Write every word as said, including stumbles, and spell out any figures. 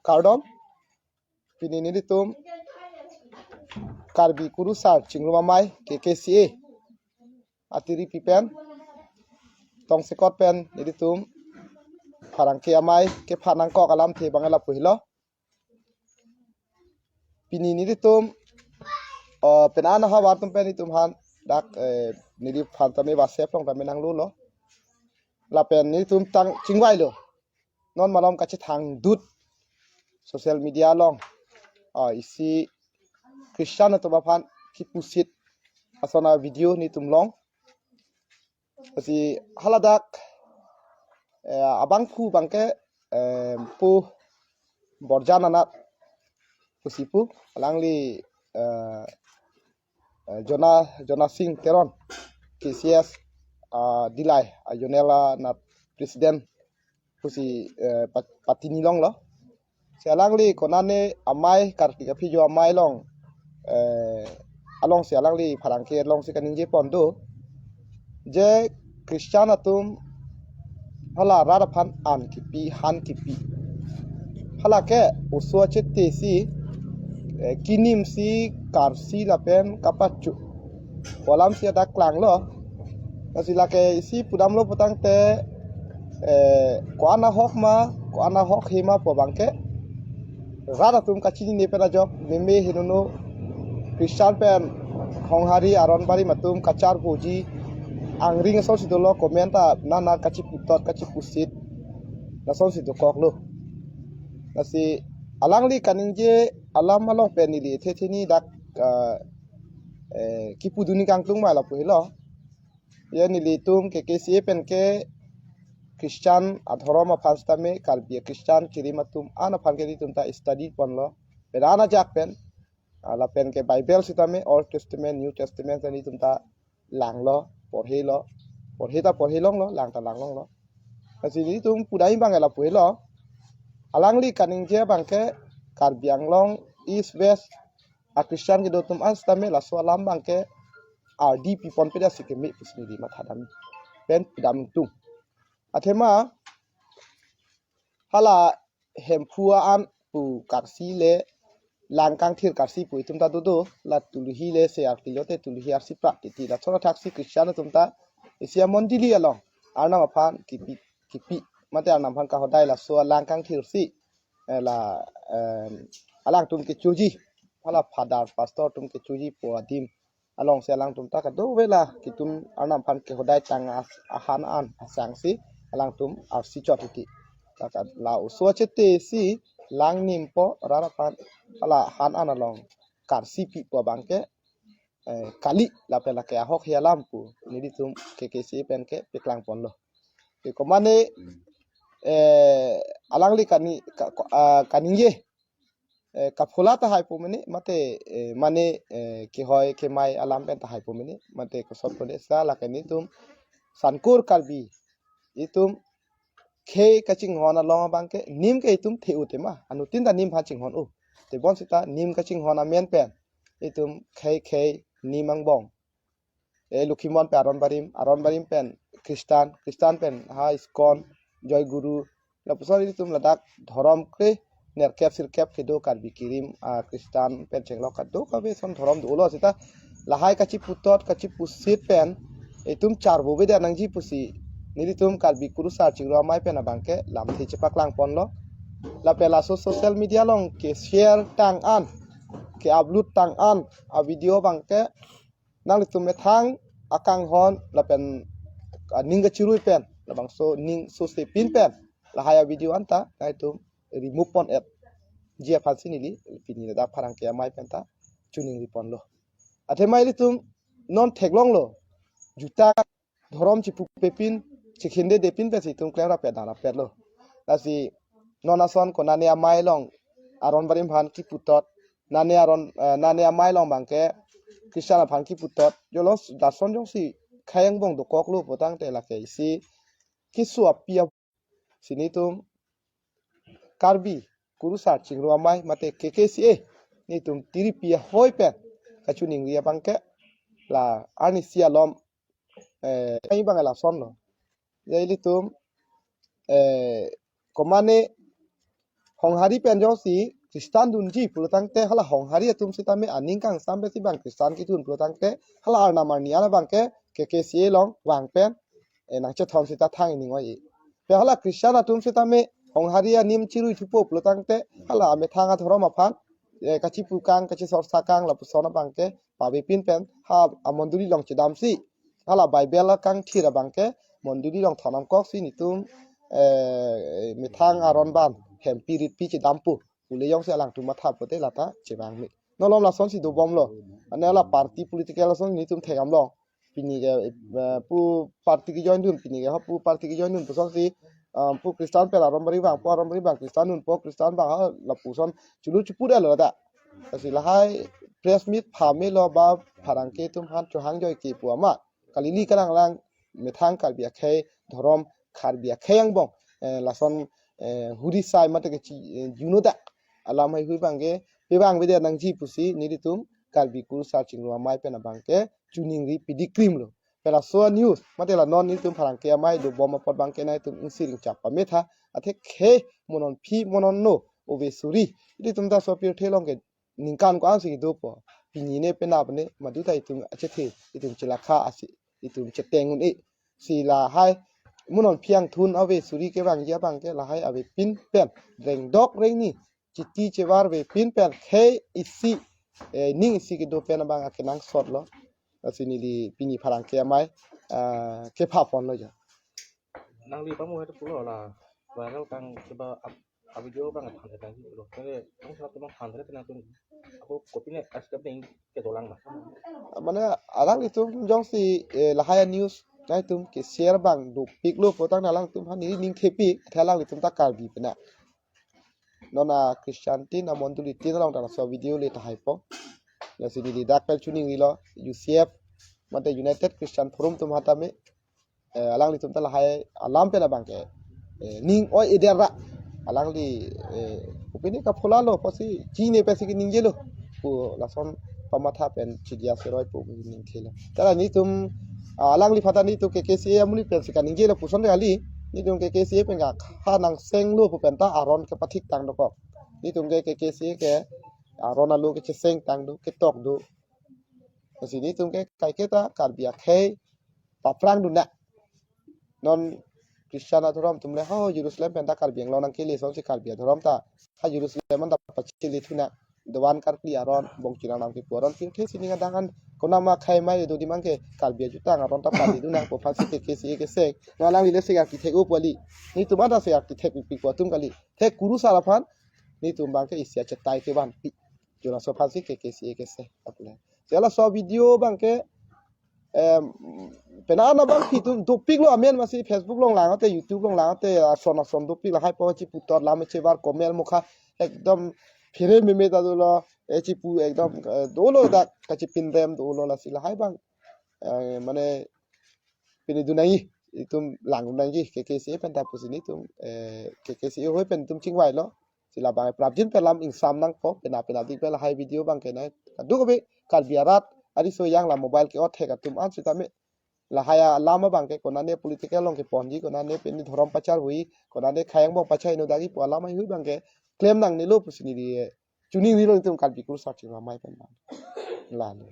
Kardom. Pini nelitum Karbi Kurusar Chingrum Amei, K K C A, atiripi pen, tongsekot pen nelitum pherangke amei kephan nangkok alamthe abang lapu helo. Pini nelitum, eh, penang havar atum pen nelitum aphan dak, eh, neliphan tame WhatsApp along tame nanglulo. Lapen nelitum tang chingvailo. Non malom kachethang dut social media along, ah, isi Christian atum aphan kipusit ason a-video nelitum long. Lasi haladak, eh, abangphu abangke, eh, pu Borjan Anat pusi pu, alangli, eh, eh, Jona, Jona Sing Teron, K C S, ah, Dillai, ah, Zonal, ah, na president pusi, eh, pat-, patini longlo. Si alangli konane amei, Kartik aphi jo amei along, eh, alongsi alangli pherangke alongsi kaningje pon do. Je Christian atum hala rat aphan an kipi, han kipi. Hala ke oso achete si, eh, kinimsi karsi lapen kapachu pu alamsi adak klanglo. Lasi lake isi pudamlo putangte, eh, ko-an ahok ma, ko-an ahok he ma pu abangke rat atum kachinine pen ajok, meme henono Christian pen Honghari aron barim atum kacharboji, angring asonsi dolo, comment ta nana kachiputot kachipusit, lasonsi dokoklo. Lasi alangli kaningje alam along pen neli thethe ni dak, ah, eh, kipudun ni kangtung mai lapu helo. Ya nelitum K K C A pen ke Christian adhorom aphan sitame, Karbi Christian kerim atum an aphan ke nelitum ta study ponlo. Pen an ajak pen, ah, lapen ke Bible sitame Old Testament, New Testament ta nelitum ta langlo, porhelo, porhe ta porhe longlo, lang ta lang longlo. Lasi nelitum pudai abang lapu helo. Alangli kaningje abangke Karbi Anglong East West a-Christian kedo atum an sitame laso alam abangke ardi pipon peda si keme pusi neli mathadam pen pudam tung. Athema hala Hemphu a-an pu karsi le lang kangthir karsi pu itum ta dodo, la Tuluhi le se arti lote Tuluhi arsi prak titi, la chora thaksi Christian atum ta isi amondili along Arnam aphan kipi, kipi mate Arnam aphan kahodai laso alang kangthir si, eh, la, em, alangtum kechoji, hala father pastor atum kechoji pu adim alongsi alangtum ta kadokave la kitum Arnam aphan kehodai tang as-, ahan an asangsi alangtum arsi chot titi. Laka la oso achete si lang nimpo rat aphan hala han an along karsi pi pu abangke, eh, kali lapen lake ahok he alam pu nelitum K K C A pen ke paklang ponlo. Te komane, eh, alangli kani, ka, ka, ah, kaningje, eh, kaphola tahai pu mene, mate, eh, mane, eh, kehoi kemai alam pen tahai pu mene, mate kosot pu mene, sa lake nelitum Sankur Karbi itum khei kachinghon along abangke nim ke itum the-u tema, anuttin ta nim aphan chinghon-u. Tebonsita nim kachinghon amen pen itum khei khei nim angbong, eh, Lokhimon pen Aron Barim, Aron Barim pen Christian, Christian pen ha ISKCON, Joy Guru, lapuson itum ladak dhorom kre nerkep sirkep kedo Karbi kerim, ah, Christian pen chenglok kadokave ason dhorom dolo seta lahai kachiputot kachipusit pen itum charbo beda nangji pusi nelitum Karbi Kurusar Chingrum Amei pen abangke lamthe chepaklang ponlo. Lapen laso social media along ke-share tang an, ke-upload tang an a-video abangke nanglitum methang akanghon lapen aning kachirui pen labangso ning sose pin pen lahai a-video anta nanglitum remove pon-etji aphansi neli pini ladak pherangke amei pen ta choningri ponlo. Athema ilitum non theklonglo, juta dhorom chipupe pin, chikhinde de pin pensi itum klemrap-et damrap-etlo. Lasi non ason konane amei along Aron Barim aphan kiputot, nane Aron, eh, nane amei along abangke Christian aphan kiputot, jolo lason jongsi khei angbong dokoklo putangte lake isi keso api a-, si nelitum Karbi Kurusar Chingrum Amei mate K K C A nelitum tiripi ahoi pen kachoningri abangke la arnisi alom, eh, kami abang lasonlo. Ya ilitum, eh, komane Honghari pen jongsi Christian dunji pulotangte hala Honghari atum sitame aning kangsam pensi bang Christian kidun pulotangte hala arnam arni an abangke K K C A along vang pen eh, nangchethon sita thang ining oi. Pe hala Christian atum sitame Honghari anim chirui thupo pulotangte hala amethang adhorom aphan eh, kachipukang kachisorsakang lapuson abangke pavepin pen ha amondoli along chedamsi hala Bible akangthir abangke mondoli along thon nangkoksi nitum eh, methang aron ban hempi ritpi chedampo pule jongsi alangtum matha pote lata chevang me. Nolom lasonsi dobomlo. Ane la party political lason nitum thekdamlo. Pini ke eh, pu party ke join dun, pini ke ha pu party ke join dun pusonsi ah, pu Christian pen aron bari bang, pu aron bari bang Christian dunpo, Christian bang ha lapuson chulu chupudelo ta. Lasi lahai press meet pha melo ba pherangke atum aphan chohang joike pu ama. Kalili kalang lang methang Karbi akhei dhorom Karbi akhei angbong eh, lason eh, huri sai mate ke chi eh, juno ta alam heihui abangke pevang vede nangji pusi nelitum Karbi Kurusar Chingrum Amei pen abangke choningri pidi krimlo. Pe laso anews mate la non nelitum pherangke amei dobom apot abangke nangtum ingsi ringchap pametha athe khei mo non phi mo non no ove suri. Ilitum ta so pirthe along ke ningkan ko-ansi dopo. Pini ne penap ne madu ta itum achethe itum chelakha asi itum cheteng un-e. Si lahai mo non phi angthun ave suri kevangji abangke lahai avepin pen rengdok rengni chiti chevar vepin pen khei isi eh, ning isi kedo pen abang akenangsotlo. Lasi neli pini pherangke amei ah, kephaponlo ja. Nangli pamu hai pulo la viral kang coba up, up video bang than than pulo. Kare bang sa tumang than than than tum. Ako kopi ne askap ding ke dolang ba. Mane alanglitum jongsi eh, lahai news nangtum ke share bang dopiklo pulotangte alangtum hani ning thepik, athe alanglitum ta Karbi pena. Non a Christian tin amondoli tin along ta laso video le tahaipo. Lasi neli dak pen choningrilo U C F mate United Christian Forum atum hatame eh, alanglitum ta lahai alam pen abangke eh, ning oi eder ra alangli eh, kopi ne kapholalo pusi chine pensi keningjelo pu lason pamatha pen chidia seroi pu ningthelo. Ta la nitum ah, alangliphan ta nitum K K C A amonit pensi kaningjelo puson kali, nitum K K C A pen ka ha nangsenglo pu pen ta aron kepathik tang dokok. Nitum ke K K C A ke aron alo kecheseng tang do, ketok do. Lasi nitum ke kaike ta Karbi akhei paphrang dun na. Non Christian adhorom atum le ha Jerusalem pen ta Karbi Anglong nangkele sonsi Karbi adhorom ta ha Jerusalem an ta pachele thu na. Dovan karkli aron bong chinang nam kipu aron pirthe sining adang an konama khai mai do di mangke Karbi ajutang aron ta pali dun nangpo aphansi K K C A kesek. Non alangli le sek architect o pali. Nitum an ta sek architect pi pu atum kali. Thek Kurusar aphan nitum abangke isi achetai kevanpi. Jo laso aphansi K K C A kesek apule. Jala so video abangke em, penang abang itum dopiklo amen masi Facebook along lang ate YouTube along lang ate ason ason dopik lahai po chiputhot lam chevar comment mukha ekdom phere meme ta dolo e chipu ekdom eh, dolo dak kachipindem dolo lasi lahai abang eh, mane pini dun nangji itum lang dun nangji K K C A pen ta pusi nitum eh, K K C A ahoi pen itum chingvailo. Si labang prapjin pen lam ingsam nangpo pena pena di pen lahai video abangke nai. Kadokave Karbi arat ariso yang la mobile ke-ot thek atum an sitame lahai alam abangke konane political along keponji konane pini dhorom pacharvoi konane khei angbong pachai no dagi pu alam heihui abangke klem nangnelo pusi neli eh, choningrilo nitum Karbi Kurusar Chingrum Amei pen abang. Lalo.